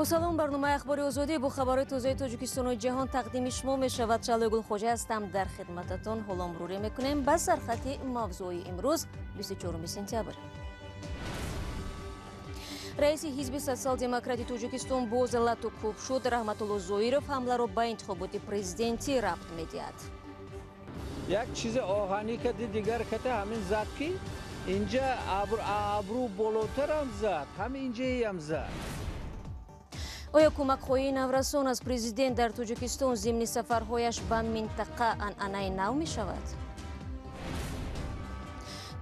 Бо салом, барномаи Ахбори Озодӣ бо хабарҳои тозаи Тоҷикистону ҷаҳон тақдими шумо мешавад. Шаҳлои Гулхоҷа ҳастам, дар хидмататон. Ҳоло мурӯре мекунем ба сархати мавзӯи имрӯз, 24 сентябр. Раиси ҳизби Социал-демократи Тоҷикистон боз лату кӯб шуд. Раҳматулло Зоиров ҳамларо ба интихоботи президентӣ рабт медиҳад. Як чизи оҳанӣ кати дигар ката ҳамин зад, ки инҷа абрӯ болотарам зад, ҳам инҷаям зад. Оё кӯмакхоҳии наврасон аз президент дар Тоҷикистон зимни сафарҳояш ба минтақа анъанаи нав мешавад?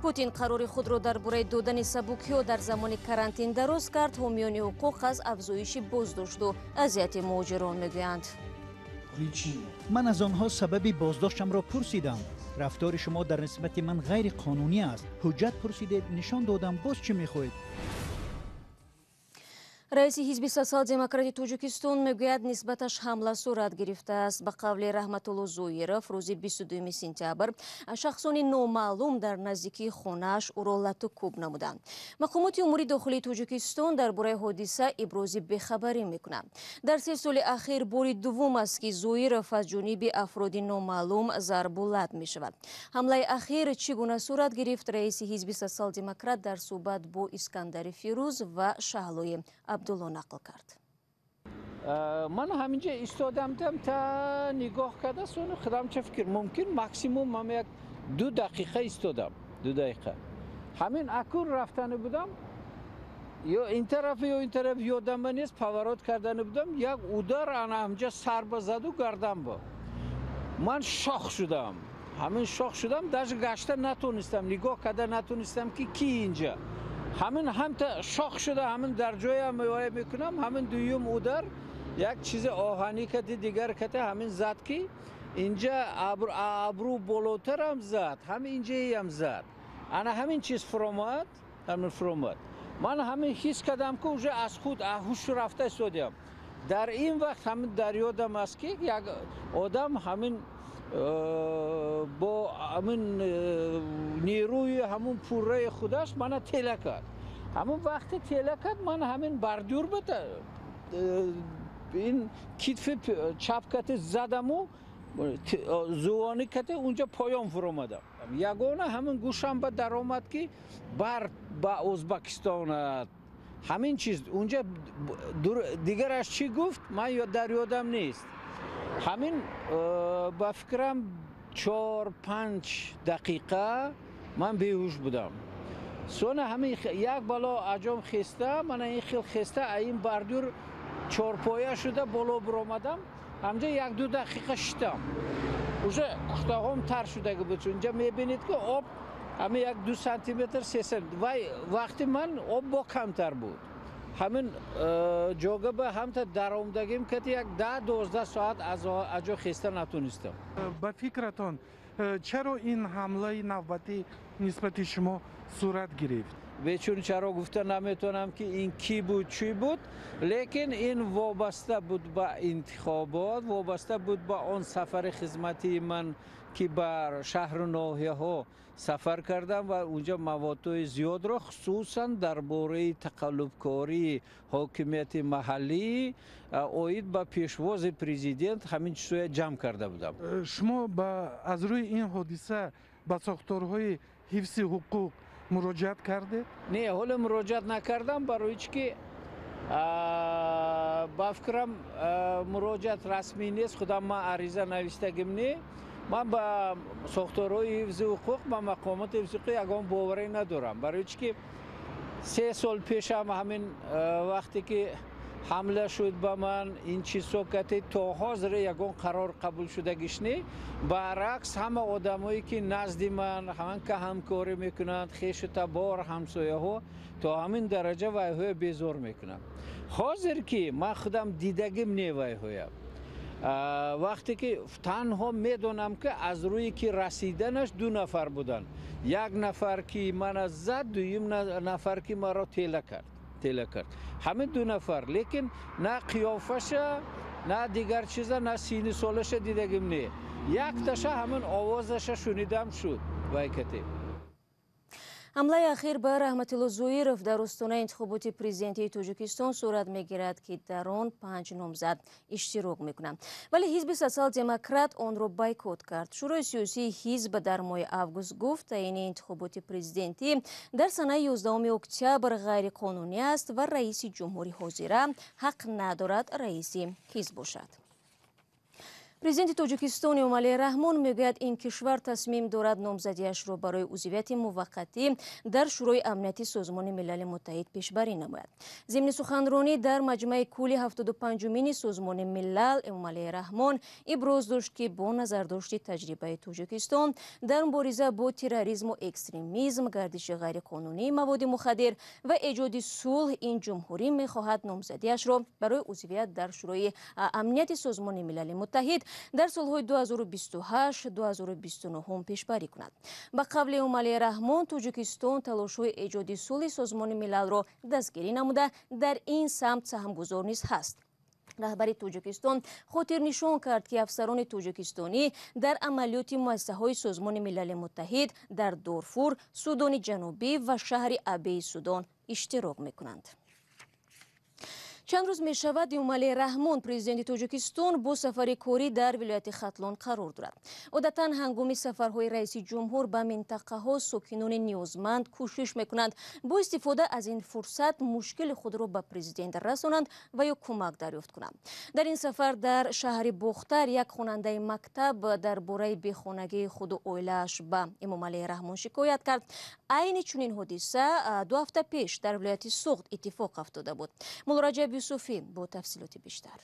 Путин қарори худро дар бораи додани сабукиҳо дар замони карантин дароз кард. Ҳомиёни ҳуқуқ аз афзоиши боздошту азияти муҳоҷирон мегӯянд. Ман аз онҳо сабаби боздоштамро пурсидам. Рафтори шумо дар нисбати ман ғайриқонунӣ аст. Ҳуҷҷат пурсидед, нишон додам, боз чӣ мехоҳед? Раиси ҳизби Социал-демократи Тоҷикистон мегӯяд, нисбаташ ҳамла сурат гирифтааст. Ба қавли Раҳматулло Зоиров, рӯзи 22 сентябр шахсони номаълум дар наздикии хонааш ӯро лату кӯб намуданд. Мақомоти умури дохилии Тоҷикистон дар бораи ҳодиса ибрози бехабарӣ мекунанд. Дар 3 соли ахир бори дуввум аст, ки Зоиров аз ҷониби афроди номаълум зарбу лат мешавад. Ҳамлаи ахир чӣ гуна сурат гирифт, раиси ҳизби Социал-демократ дар суҳбат бо Искандари Фирӯз ва Шаҳлои Абдулло нақл кард. Ман ҳаминҷа истодам, та нигоҳ карда, сони худам ча фикр, мумкин максимум ман як 2 дақиқа истодам, 2 дақиқа. Ҳамин акун рафтани будам, ё ин тараф, ё ин тараф, ёдам нест, поворот кардани будам, як удар ана ҳамҷа сар ба заду гардан ба. Ман шох шудам. Ҳамин шох шудам, даже гашта натонистам, нигоҳ карда натонистам, ки ки инҷа. Ҳамин ҳамта шох шуда, ҳамин дар ҷоям меоя мекунам, ҳамин дуюм удар як чизи оҳанӣ кати дигар кати ҳамин зад, ки инҷа абрӯ болотарам зад, ҳам инҷаям зад. Ана ҳамин чиз фуромад, ҳамин фуромад. Ман ҳамин ҳис кардам, ки уже аз худ ҳуш рафта истодиам. Дар ин вақт ҳамин дар ёдам аст, ки як одам ҳамин бо ҳамин нерӯи ҳамун пурраи худаш мана тела кард. Ҳамун вақти тела кард, ман ҳамин бардюр бата ин китфи чап кати задаму зувонӣ кати унҷа поён фуромадам. Ягона ҳамин гӯшам ба даромад, ки бар ба Ӯзбекистонат. Ҳамин чиз унҷа дигараш чӣ гуфт, ман дар ёдам нест. Ҳамин ба фикрам 4-5 дақиқа ман беҳуш будам. Сона ҳамин як бало аҷом хеста, мана ин хел хеста, ин бардюр чорпоя шуда боло биромадам. Ҳамҷа 1-2 дақиқа шитам. Уже куштаҳом тар шудаги буд. Унҷа мебинед, ки об ҳамин 1-2 сантиметр, 3 сантиметр. Вай вақти ман об бо камтар буд. Ҳамин ҷога ба ҳамта даромдагим кати як 10-12 соат аз аҷо хеста натонистам. Ба фикратон, чаро ин ҳамлаи навбатӣ нисбати шумо сурат гирифт? Бечун чаро гуфта наметавонам, ки ин кӣ буд, чӣ буд, лекин ин вобаста буд ба интихобот, вобаста буд ба он сафари хизматии ман, ки ба шаҳру ноҳияҳо сафар кардам ва унҷа маводҳои зиёдро, хусусан дар бораи тақаллубкории ҳокимияти маҳаллӣ оид ба пешвози президент, ҳамин чизҳоя ҷамъ карда будам. Шумо аз рӯи ин ҳодиса ба сохторҳои ҳифзи ҳуқуқ муроҷиат кардед? Не, ҳоло муроҷиат накардам, барои чӣ ки ба фикрам муроҷиат расмӣ нест, худам ман ариза навиштагим не. Ман ба сохторҳои ҳифзи ҳуқуқ, ба мақомоти ҳифзи ҳуқуқ ягон боварӣ надорам, барои чӣ ки 3 сол пешам ҳамин вақте ки ҳамла шуд ба ман, ин чизҳо кати то ҳозир ягон қарор қабул шудагиш не. Баръакс, ҳама одамое ки назди ман ҳаман ка ҳамкорӣ мекунанд, хешу табор, ҳамсояҳо, то ҳамин дараҷа вайҳоя безор мекунанд. Ҳозир ки ман худам дидагим не вайҳоя. Вақте ки танҳо медонам, ки аз рӯи ки расиданаш 2 нафар буданд. Як нафар ки мана зад, дуюм нафар ки маро тела кард. Тела кард. Ҳамин 2 нафар, лекин на қиёфаша, на дигар чиза, на сини солаша дидагим не. Якташа ҳамин овозаша шунидам шуд вайкате. Ҳамлаи ахир ба Раҳматулло Зоиров дар остонаи интихоботи президентии Тоҷикистон сурат мегирад, ки дар он 5 номзад иштирок мекунанд. Вале ҳизби Социал-демократ онро бойкот кард. Шӯрои сиёсии ҳизб дар моҳи август гуфт, таъйини интихоботи президентӣ дар санаи 11 октябр ғайриқонунӣ аст ва раиси ҷумҳури ҳозира ҳақ надорад раиси ҳизб бошад. Президенти Тоҷикистон Эмомалӣ Раҳмон мегӯяд, ин кишвар тасмим дорад номзадиашро барои узвияти муваққатӣ дар Шӯрои амнияти Созмони Милали Муттаҳид пешбарӣ намояд. Зимни суханронӣ дар маҷмаи кулли 75-умини Созмони Милал Эмомалӣ Раҳмон иброз дошт, ки бо назардошти таҷрибаи Тоҷикистон дар мубориза бо терроризму экстремизм, гардиши ғайриқонунии маводи мухаддир ва эҷоди сулҳ, ин ҷумҳурӣ мехоҳад номзадиашро барои узвият дар Шӯрои амнияти Созмони Милали Муттаҳид дар солҳои 2028-2029 пешбарӣ кунад. Ба қавли Эмомалӣ Раҳмон, Тоҷикистон талошҳои эҷоди сулҳи Созмони Милалро дастгирӣ намуда, дар ин самт саҳмгузор низ ҳаст. Раҳбари Тоҷикистон хотирнишон кард, ки афсарони тоҷикистонӣ дар амалиёти муассисаҳои Созмони Милали Муттаҳид дар Дорфур, Судони Ҷанубӣ ва шаҳри Абеи Судон иштирок мекунанд. Чанд рӯз мешавад, Эмомалӣ Раҳмон, президенти Тоҷикистон, бо сафари корӣ дар вилояти Хатлон қарор дорад. Одатан ҳангоми сафарҳои раиси ҷумҳур ба минтақаҳо сокинони ниёзманд кӯшиш мекунанд бо истифода аз ин фурсат мушкили худро ба президент расонанд ва ё кӯмак дарёфт кунанд. Дар ин сафар дар шаҳри Бохтар як хонандаи мактаб дар бораи бехонагии худу оилааш ба Эмомалӣ Раҳмон шикоят кард. Айни чунин ҳодиса 2 ҳафта пеш дар вилояти Суғд иттифоқ афтода буд. Муллораҷаб Юсуфӣ бо тафсилоти бештар.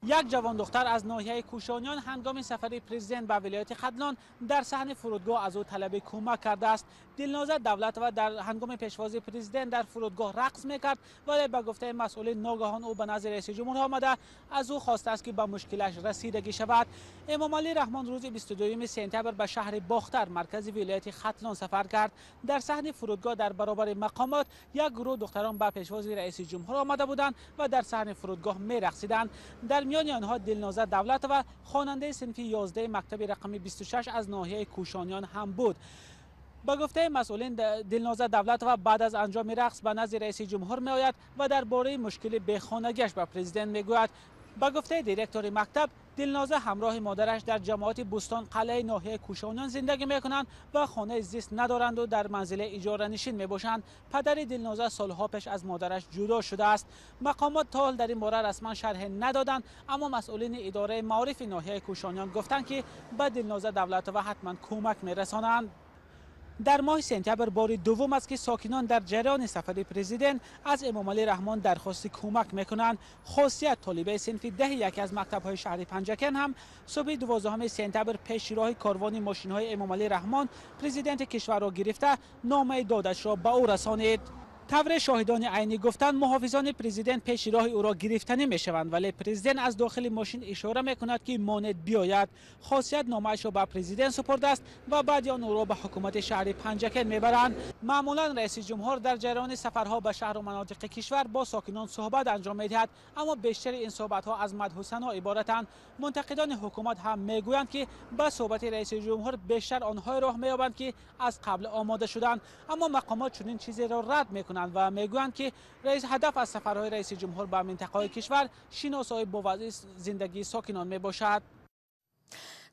Як ҷавондухтар аз ноҳияи Кӯшониён ҳангоми сафари президент ба вилояти Хатлон дар саҳни фурудгоҳ аз ӯ талаби кӯмак кардааст. Дилноза Давлатова дар ҳангоми пешвози президент дар фурудгоҳ рақс мекард, вале ба гуфтаи масъулин ногаҳон ӯ ба назди раиси ҷумҳур омада аз ӯ хостааст, ки ба мушкилаш расидагӣ шавад. Эмомалӣ Раҳмон рӯзи 22 сентябр ба шаҳри Бохтар, маркази вилояти Хатлон сафар кард. Дар саҳни фурудгоҳ дар баробари мақомот як гурӯҳ духтарон ба пешвози раиси ҷумҳур омада буданд ва дар саҳни фурудгоҳ мерақсиданд. Дар миёни онҳо Дилноза Давлатова, хонандаи синфи 11 мактаби рақами 26 аз ноҳияи Кӯшониён ҳам буд. Ба гуфтаи масъулин, Дилноза Давлатова баъд аз анҷоми рақс ба назди раиси ҷумҳур меояд ва дар бораи мушкили бехонагиаш ба президент мегӯяд. Ба гуфтаи директори мактаб, Дилноза ҳамроҳи модараш дар ҷамоати Бӯстон қалъаи ноҳияи Кӯшониён зиндагӣ мекунанд ва хонаи зист надоранду дар манзили иҷоранишин мебошанд. Падари Дилноза солҳо пеш аз модараш ҷудо шудааст. Мақомот то ҳол дар ин бора расман шарҳе надоданд, аммо масъулини идораи маорифи ноҳияи Кӯшониён гуфтанд, ки ба Дилноза Давлатова ҳатман кӯмак мерасонанд. Дар моҳи сентябр бори дуввум аст, ки сокинон дар ҷараёни сафари президент аз Эмомалӣ Раҳмон дархости кӯмак мекунанд. Хосият, толибаи синфи 10 яке аз мактабҳои шаҳри Панҷакент ҳам субҳи 12 сентябр пеши роҳи корвони мошинҳои Эмомалӣ Раҳмон президенти кишварро гирифта номаи додашро ба ӯ расонид. Тавре шоҳидони айнӣ гуфтанд, муҳофизони президент пеши роҳи ӯро гирифтанӣ мешаванд, вале президент аз дохили мошин ишора мекунад, ки монед биёяд. Хосият номаашро ба президент супурдааст ва баъди он ӯро ба ҳукумати шаҳри Панҷакент мебаранд. Маъмулан раиси ҷумҳур дар ҷараёни сафарҳо ба шаҳру манотиқи кишвар бо сокинон суҳбат анҷом медиҳад, аммо бештари ин суҳбатҳо аз мадҳусано иборатанд. Мунтақидони ҳукумат ҳам мегӯянд, ки ба суҳбати раиси ҷумҳур бештар онҳое роҳ меёбанд, ки аз қабл омода шуданд, аммо мақомот чунин чизеро рад мекунанд ва мегӯянд, ки ҳадаф аз сафарҳои раиси ҷумҳур ба минтақаҳои кишвар шиносоӣ бо вазъи зиндагии сокинон мебошад.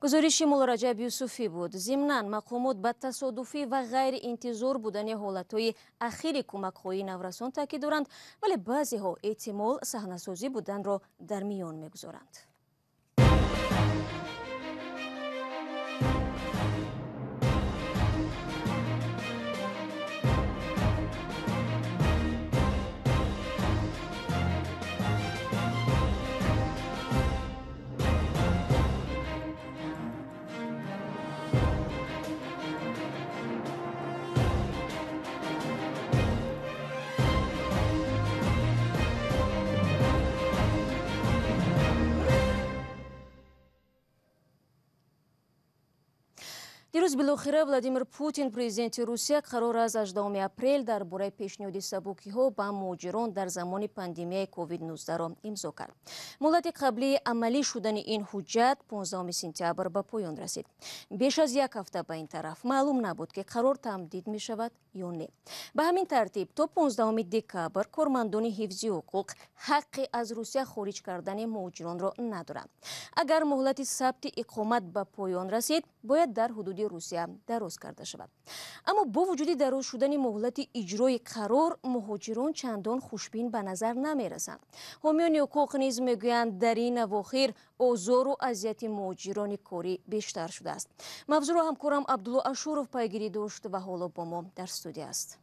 Гузориши Муллораҷаб Юсуфӣ буд. Зимнан мақомот ба тасодуфӣ ва ғайриинтизор будани ҳолатҳои ахири кӯмакхоҳии наврасон таъкид доранд, вале баъзеҳо эҳтимол саҳнасозӣ буданро дар миён мегузоранд. Дирӯз билохира Владимир Путин, президенти Русия, қарор аз 18 апрел дар бораи пешниҳоди сабукиҳо ба муҳоҷирон дар замони пандемияи COVID-19-ро имзо кард. Муҳлати қаблии амалӣ шудани ин ҳуҷҷат 15 сентябр ба поён расид. Беш аз як ҳафта ба ин тараф маълум набуд, ки қарор тамдид мешавад ё не. Ба ҳамин тартиб то 15 декабр кормандони ҳифзи ҳуқуқ ҳаққи аз Русия хориҷ кардани муҳоҷиронро надоранд. Агар муҳлати сабти иқомат ба поён расид, бояд дар ҳудуди Русия дароз карда шавад. Аммо бо вуҷуди дароз шудани муҳлати иҷрои қарор, муҳоҷирон чандон хушбин ба назар намерасанд. Ҳомиёни ҳуқуқ низ мегӯянд, дар ин авохир озору азияти муҳоҷирони корӣ бештар шудааст. Мавзӯъро ҳамкорам Абдулло Ашуров пайгирӣ дошт ва ҳоло бо мо дар студия аст.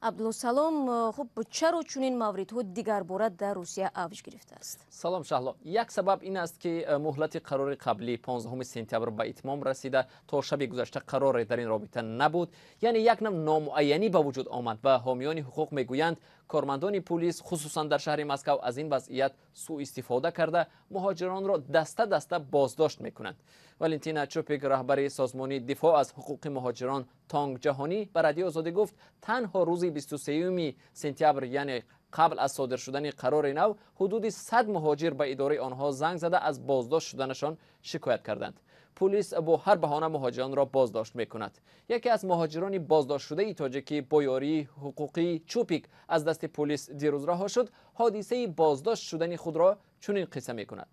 Абдулло, салом. Хуб, чаро чунин мавридҳо дигарбора дар Русия авҷ гирифтааст? Салом, Шаҳло. Як сабаб ин аст, ки муҳлати қарори қаблӣ 15 сентябр ба итмом расида, то шаби гузашта қароре дар ин робита набуд. Яъне як нав номуайянӣ ба вуҷуд омад ва ҳомиёни ҳуқуқ мегӯянд, кормандони пулис хусусан дар шаҳри Москав аз ин вазъият сӯистифода карда, муҳоҷиронро даста даста боздошт мекунанд. Валентина Чупик, раҳбари созмони дифоъ аз ҳуқуқи муҳоҷирон Тонг Ҷаҳонӣ, ба Радиои Озодӣ гуфт, танҳо рӯзи 23 сентябр, яъне қабл аз содир шудани қарори нав, ҳудуди 100 муҳоҷир ба идораи онҳо занг зада аз боздошт шуданашон шикоят карданд. Пулис бо ҳар баҳона муҳоҷиронро боздошт мекунад. Яке аз муҳоҷирони боздоштшудаи тоҷикӣ бо ёрии ҳуқуқии Чупик аз дасти пулис дирӯз раҳо шуд, ҳодисаи боздошт шудани худро чунин қисса мекунад.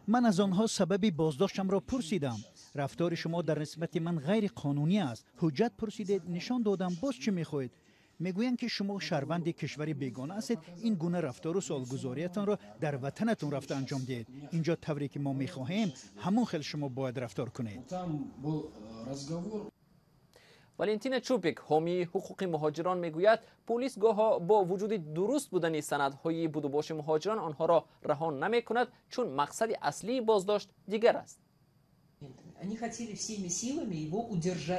Ман аз онҳо сабаби боздоштамро пурсидам. Рафтори шумо дар нисбати ман ғайриқонунӣ аст. Ҳуҷҷат пурсидед, нишон додам, боз чӣ мехоҳед? Мегӯянд, ки шумо шаҳрванди кишвари бегона ҳастед, ин гуна рафтору суолгузориятонро дар ватанатон рафта анҷом диҳед. Инҷо тавре ки мо мехоҳем, ҳамон хел шумо бояд рафтор кунед. Валентина Чупик, ҳомии ҳуқуқи муҳоҷирон, мегӯяд, пулис гоҳо бо вуҷуди дуруст будани санадҳои будубоши муҳоҷирон онҳоро раҳо намекунад, чун мақсади аслии боздошт дигар аст.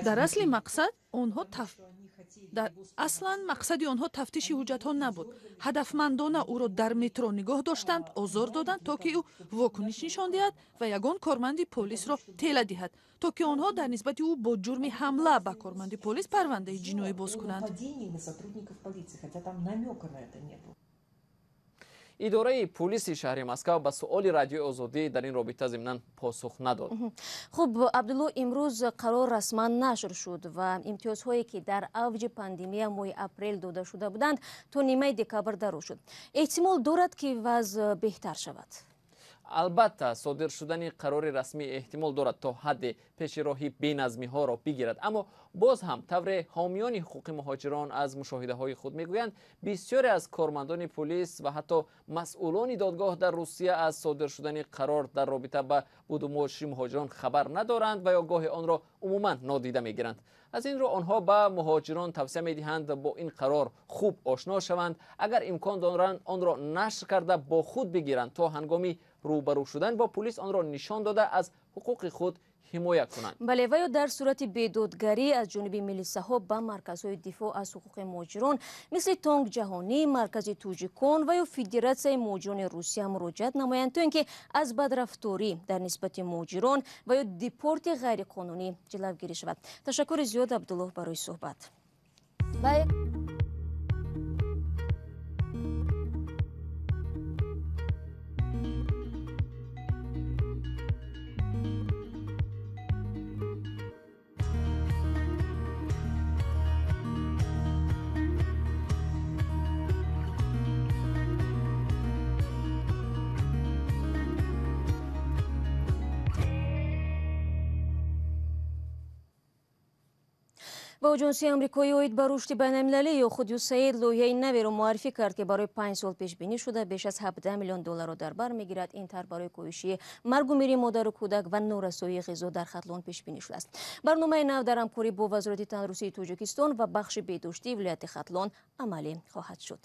Дар асли мақсад онҳо дар аслан мақсади онҳо тафтиши ҳуҷҷатҳо набуд. Ҳадафмандона ӯро дар метро нигоҳ доштанд, озор доданд, то ки ӯ вокуниш нишон диҳад ва ягон корманди полисро тела диҳад, то ки онҳо дар нисбати ӯ бо ҷурми ҳамла ба корманди полис парвандаи ҷиноӣ боз кунанд. Идораи пулиси шаҳри Москав ба суоли Радиои Озодӣ дар ин робита зимнан посух надод. Хуб, Абдулло, имрӯз қарор расман нашр шуд ва имтиёзҳое, ки дар авҷи пандемия моҳи апрел дода шуда буданд, то нимаи декабр дароз шуд. Эҳтимол дорад, ки вазъ беҳтар шавад? Албатта, содир шудани қарори расмӣ эҳтимол дорад то ҳадде пеши роҳи беназмиҳоро бигирад, аммо боз ҳам тавре ҳомиёни ҳуқуқи муҳоҷирон аз мушоҳидаҳои худ мегӯянд, бисёре аз кормандони пулис ва ҳатто масъулони додгоҳ дар Русия аз содир шудани қарор дар робита ба будубоши муҳоҷирон хабар надоранд ва ё гоҳе онро умуман нодида мегиранд. Аз ин рӯ онҳо ба муҳоҷирон тавсия медиҳанд бо ин қарор хуб ошно шаванд, агар имкон доранд онро нашр карда бо худ бигиранд, то ҳангоми рӯбарӯ шудан бо пулис онро нишон дода аз ҳуқуқи худ ҳимоя кунанд. Бале, ва ё дар сурати бедодгарӣ аз ҷониби милисаҳо ба марказҳои дифоъ аз ҳуқуқи муҳоҷирон мисли Тонг Ҷаҳонӣ, Маркази тоҷикон ва ё Федератсияи муҳоҷирони Русия муроҷиат намоянд, то ин ки аз бадрафторӣ дар нисбати муҳоҷирон ва ё депорти ғайриқонунӣ ҷилавгирӣ шавад. Ташаккури зиёд, Абдуллоҳ, барои суҳбат. Ва оҷонсии амрикоӣ оид ба рушди байналмилалӣ ё худ ЮСАИД лоиҳаи наверо муаррифӣ кард, ки барои 5 сол пешбинӣ шуда беш аз 17 миллион долларро дар бар мегирад. Ин тарҳ барои коҳиши маргу мири модару кӯдак ва норасоии ғизо дар Хатлон пешбинӣ шудааст. Барномаи нав дар ҳамкорӣ бо Вазорати тандурустии Тоҷикистон ва бахши беҳдоштии вилояти Хатлон амалӣ хоҳад шуд.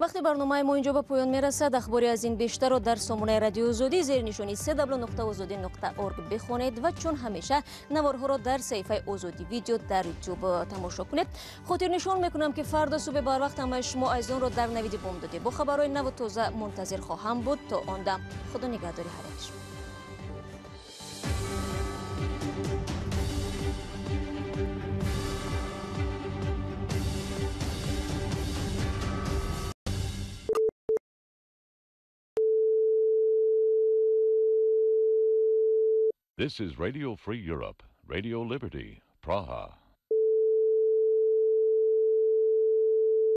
Вақти барномаи мо инҷо ба поён мерасад. Ахбори аз ин бештарро дар сомонаи Радиои Озодӣ зери нишони cw.ozodi.org бихонед ва чун ҳамеша наворҳоро дар саҳифаи Озодӣ видео дар ютуб тамошо кунед. Хотирнишон мекунам, ки фардо субҳ барвақт ҳамаи шумо азизонро дар навиди бомдодӣ бо хабарҳои наву тоза мунтазир хоҳам буд. То он дам худо нигаҳдори ҳар яки шумо. This is Radio Free Europe, Radio Liberty, Praha.